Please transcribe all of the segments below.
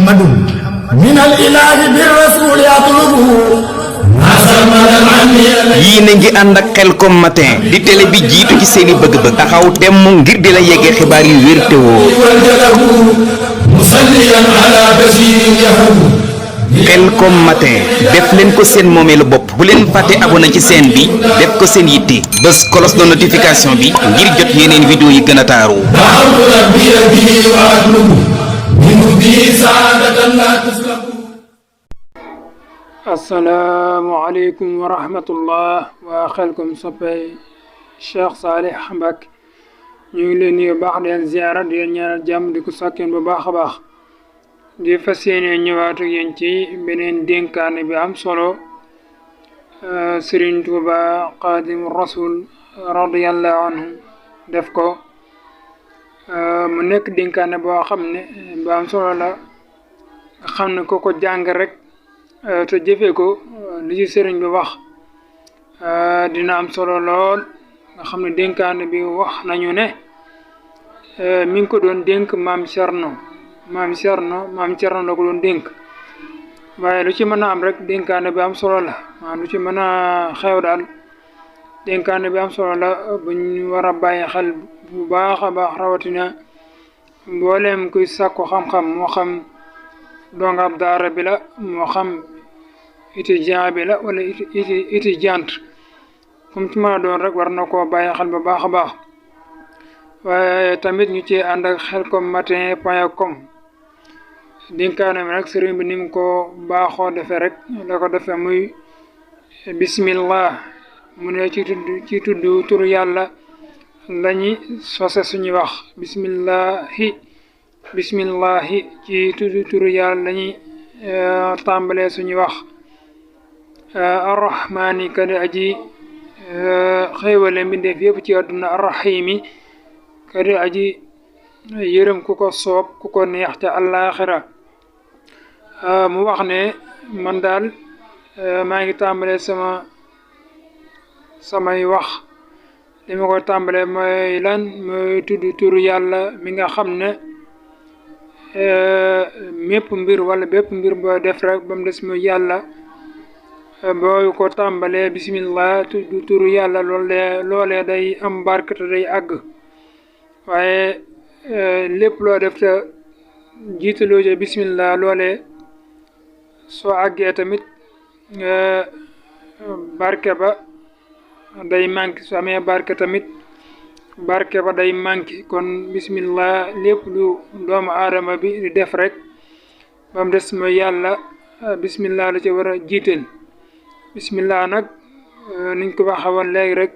محمد من الإله بالرسول يطلبه yéen a ngi ànd ak Khelcom matin di télé bi jiitu ci seeni bëgg-bëgg taxaw temm ngir di la yeggee xibaar yu wér te wóor. Khelcom matin def leen ko seen moomeelu bopp bu leen fàtte abonné ci chaîne bi def ko seen yitte bés cloche de notification bi ngir jot yeneen vidéo yi gën a taaru. asalaamaaleykum wa rahmatullah waa Khelcom soppey Cheikh Salih Mbacké ñu ngi leen nuyu baax di leen ziara di leen ñaanal jàmm di ko sàkkeen bu baax a baax di fas yéene ñëwaat ak yéen ci beneen dénkaane bi am solo Serigne Touba Xaadimu Rasul radiyallahu anhu def ko mu nekk dénkaane boo xam ne bu am solo la nga xam ne ko jàng rek te jëfee ko li ci sëriñ bi wax dina am solo lool nga xam ne dénkaane bi wax nañu ne mi ngi ko doon dénk maam Cerno la ko doon dénk waaye lu ci mën a am rek dénkaane bi am solo la lu ci mën a xew daal dénkaane bi am solo la bu ñu war a bàyyi xel bu baax a baax rawatina mbooleem kuy sàkku xam-xam moo xam dongab daara bi la moo xam étudiant bi la wala étudiante comme ci mën a doon rek war na koo bàyyi xel bu baax a baax waaye tamit ñu ci ànd ak khelcommatin.com dénkaane mi nag sëriñ bi ni mu ko baaxoo defee rek la ko defee muy bismillah mu ne ci tudd turu yàlla lañuy sose suñuy wax bismillahi ci tudd turu yàlla lañuy tàmbalee suñuy wax arrahmaani kadi aji xéewale mbindeef yëpp ci àdduna arrahimi kadi aji yërëm ku ko soob ku ko neex ca àllaaxira mu wax ne man daal maa ngi tàmbalee samay wax li ma ko tàmbalee mooy lan mooy tudd turu yàlla mi nga xam ne mépp mbir wala bépp mbir boo def rek ba mu des mooy yàlla boo ko tàmbalee bismillah tudd turu yàlla loolee day am barke te day àgg waaye lépp loo def te jiitaloo ca bismillah loolee soo àggee tamit barke ba day manqué su amee barke tamit barke ba day manqué kon bismillah lépp lu doomu aadama bi di def rek ba mu des mooy yàlla bismillah la ca war a jiital bismillah nag niñ ko waxee woon léegi rek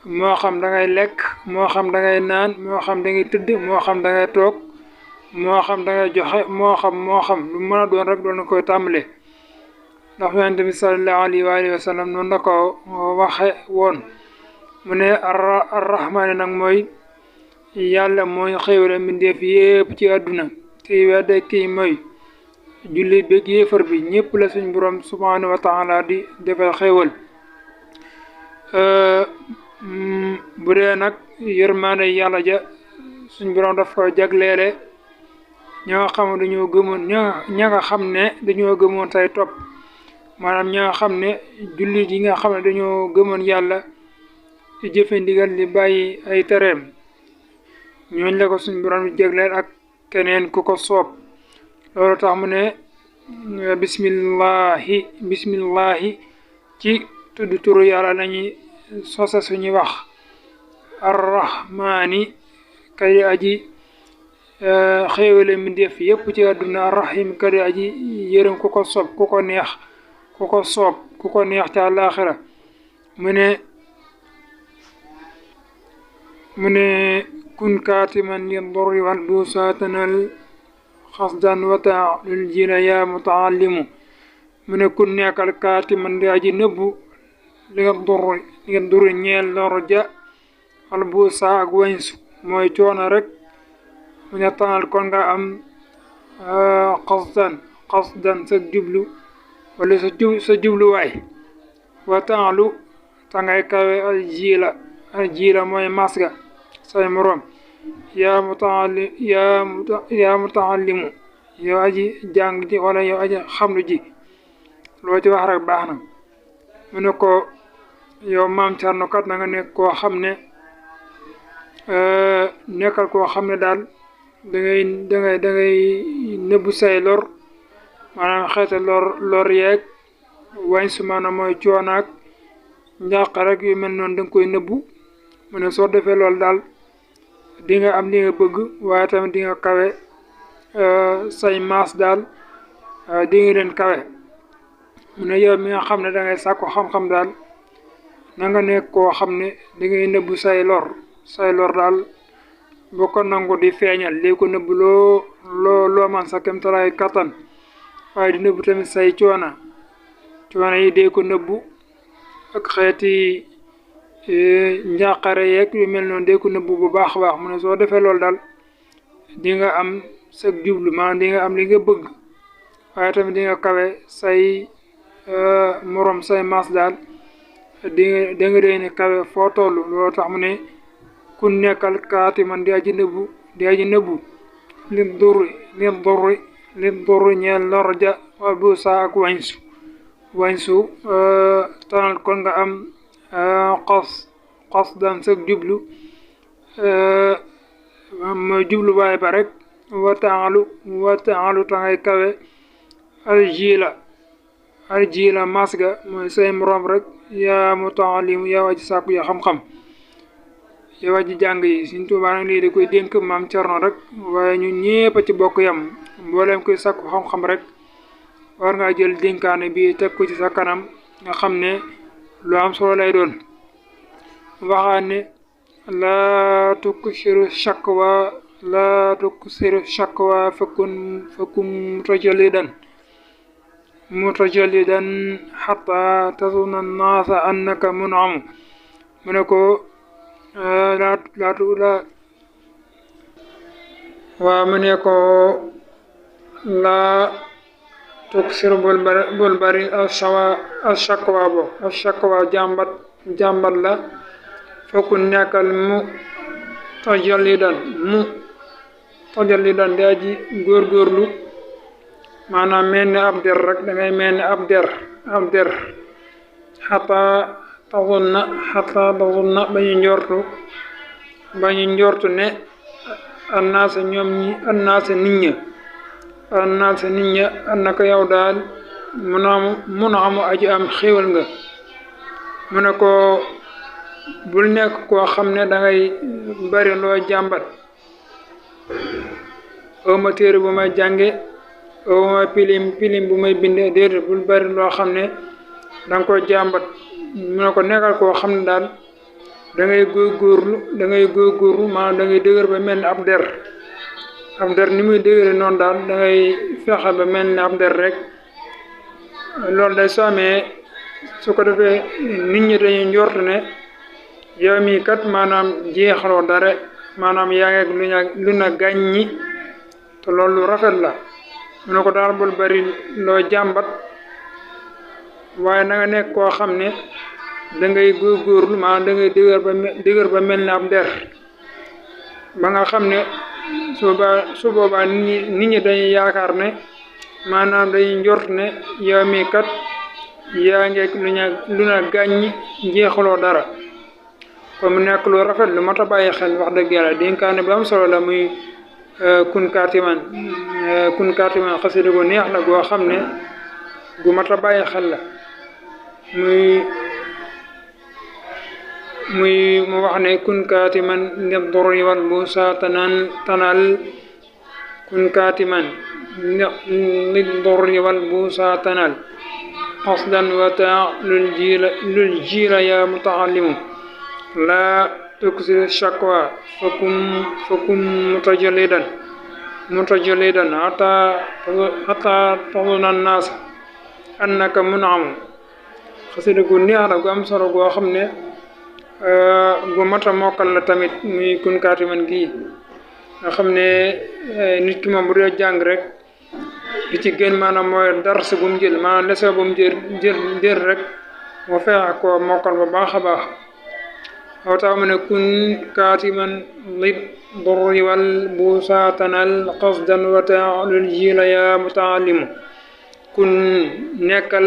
moo xam da ngay lekk moo xam da ngay naan moo xam da ngay tëdd moo xam da ngay toog moo xam da ngay joxe moo xam lu mën a doon rek doon na koy tàmbalee ndax yonent bi sallallahu alayhi wa sallam noonu la ko waxe woon mu ne arrahmaani nag mooy yàlla mooy xéewale mbindeef yépp ci àdduna te wedde kii mooy jullit beeg yéefar bi ñëpp la suñ borom subhanahu wa taala di defal xéewal bu dee nag yërmaande yàlla ja suñ borom daf ko jagleele ña nga xam dañoo gëmoon ña nga xam ne dañoo gëmoon tey topp maanaam ña nga xam ne jullit yi nga xam ne dañoo gëmoon yàlla ci jëfe ndigal li bàyyi ay tereem ñooñ la ko suñ borom di jagleel ak keneen ku ko soob loolu tax mu ne bismillahi ci tudd turu yàlla lañuy sose suñuy wax arrahmaani kay aji xéewale mbindeef yépp ci àdduna arrahim kay aji yërëm ku ko soob ku ko neex ca àllaaxira mu ne kun kaatiman li durri wal busaatanal xasdan wata lul jina yaa mutaallimu mu ne kun nekkal kaatiman di aji nëbbu li nga durri ñeel lor ja wal buusa ak wañsu mooy coono rek mu ne tanal kon nga am xasdan sa jublu wala sa jubluwaay wataalu ta ngay kawe al jiila mooy masga say moroom yaa mutaallimu yow aji jàng ji wala yow aji xamlu ji loo ci wax rek baax na mu ne ko yow maam Cerno kat na nga nekk koo xam ne nekkal koo xam ne daal dangay nëbbu say lor maanaam xeete lor yeeg wañ su maanaam mooy coonaak njàq rek yu mel noonu danga koy nëbbu mu ne soo defee loolu daal di nga am li nga bëgg waaye tamit di nga kawe say maas daal di nga leen kawe mu ne yow mi nga xam ne dangay sàkku xam-xam daal na nga nekk koo xam ne di ngay nëbbu say lor daal boo ko nangu di feeñal léegi ko nëbbu loo man sa kemtalaay kattan waaye di nëbbu tamit say coona yi dee ko nëbbu ak xeeti njàqare yeeg yu mel noonu dee ko nëbbu bu baax a baax mu ne soo defee loolu daal di nga am sa jublu maanaam di nga am li nga bëgg waaye tamit di nga kawe say morom say maas daal di nga dee ne kawe foo toll loolu tax mu ne ku nekkal kaati man di aji nëbbu li durri ñeel lor ja wa bu saa ak wañsu tanal kon nga am xas daan sag jublu mooy jublu baay ba rek wataalu tangay kawe aljila masga mooy say moroom rek yaa mutaalim yaa aji sàkku ya xam-xam yow aji jàng yi Sëriñ Tuubaa nag lii da koy dénk maam Cerno rek waaye ñun ñépp a ci bokk yam mbooleem koy sàkku xam-xam rek war ngaa jël dénkaane bi teg ko ci sa kanam nga xam ne lu am solo lay doon waxaan ne laa tuksiru shakwa fakun mutajalidan xata tasuna naasa annaka munamu mu ne ko mu ne ko laa tuksir bul bari ashakwa jàmbat la fokku nekkal mu tajallidan daa ji góorgóorlu maanaam mel ni ab der rek dangay mel ni ab der xataa taxunna ba ñu njortu ne annaasa nit ña annaka yow daal mun amu aji am xéewal nga mu ne ko bul nekk koo xam ne dangay bari loo jàmbat awma téere bu may jànge awma pilim bu may binde déedéet bul bari loo xam ne danga ko jàmbat mu ne ko nekkal koo xam ne daal dangay góorgóorlu maanaam dangay dëgër ba mel ni ab der ni muy dëgëre noonu daal dangay fexe ba mel ni ab der rek loolu day soo amee su ko defee nit ñi dañuy njort ne yow mii kat maanaam jeexaloo dara maanaam yaa ngi lu na gàññi te loolu lu rafet la mu ne ko daal bul bari loo jàmbat waaye na nga nekk koo xam ne dangay góorgóorlu maanaam dangay dëgër ba mel ni ab der ba nga xam ne su boobaa nit ñi dañuy yaakaar ne maanaam dañuy njort ne yow mii kat yaa ngi lu na gàññi jeexaloo dara kon mu nekk lu rafet lu mat a bàyyi xel wax dëgg yàlla dénkaane bu am solo la muy kun kaatiman xasida gu neex la goo xam ne gu mat a bàyyi xel la mu wax ne kun kaatiman li durri wal busa tanal kun kaatiman li durri wal busa tanal qasdan wata lul jiila ya mutaallimu laa tuksir shakwa fakum mutajalidan hatta tazunna naas annaka munamu xasida gu neex la gu am solo goo xam ne gu mat a mokkal la tamit muy kun kaatiman gii nga xam ne nit ki moom bu dee jàng rek li ci gën maanaam mooy dars bu mu jël maanaam leçon bu mu jël rek mu fexe ko mokkal ba baax a baax aw tax mu ne kun kaatiman الضر والبوسا تنال قصدا وتعل الجيل يا متعلم kun nekkal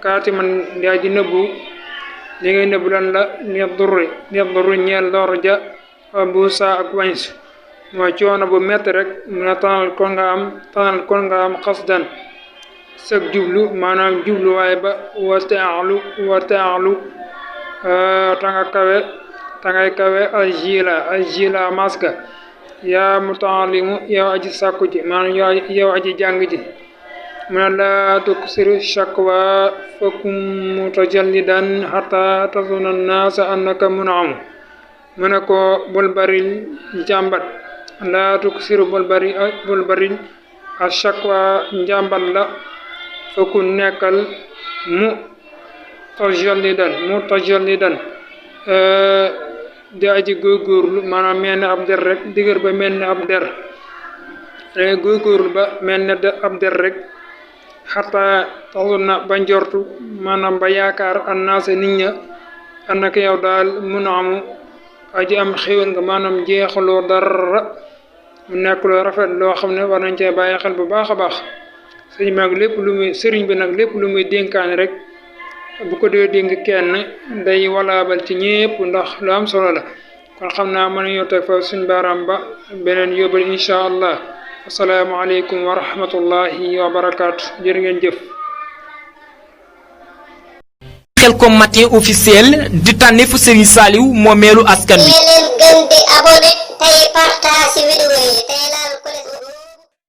kaatiman yaa ji nëbbu li ngay nëbbu lan la li durri ñeel lor ja bu saa ak wañs mooy coono bu metti rek mu ne tanal kon nga am xasdan sëg jublu maanaam jublu waaye ba wa taalu ta ngay kawe aljila maska yaa mutaalimu yow aji sàkku ji maanaam yow aji jàng ji mu ne laa tuksiru shakwa fakum mutajallidan hatta tazunna naasa annaka munamu mu ne ko bul bari njàmbat laa tuksiru bul bari a shakwa njàmbat la fakum nekkal mutajallidan di aji góorgóorlu maanaam mel ni ab der rek digër ba mel ni ab der góorgóorlu ba mel ni ab der rek xataa taxul na ba njortu maanaam ba yaakaar annaasa nit ña annaka yow daal mun amu aji am xéwal nga maanaam jeexaloo dara mu nekk loo rafet loo xam ne war nañ cee bàyyi xel bu baax a baax sëriñ bi nag lépp lu muy dénkaane rek bu ko dee dénk kenn day walaabal ci ñépp ndax lu am solo la kon xam naa mën nañoo teg fa suñ baaraam ba beneen yóbbal incha allah asalaamaaleykum wa rahmatullahi wa barakaatu jërë ngeen jëf. Khelcom matin officiel di tànneefu Serigne Saliou moomeelu askan wi. leen gën di abonné tey partage vidéo yi tey laal ko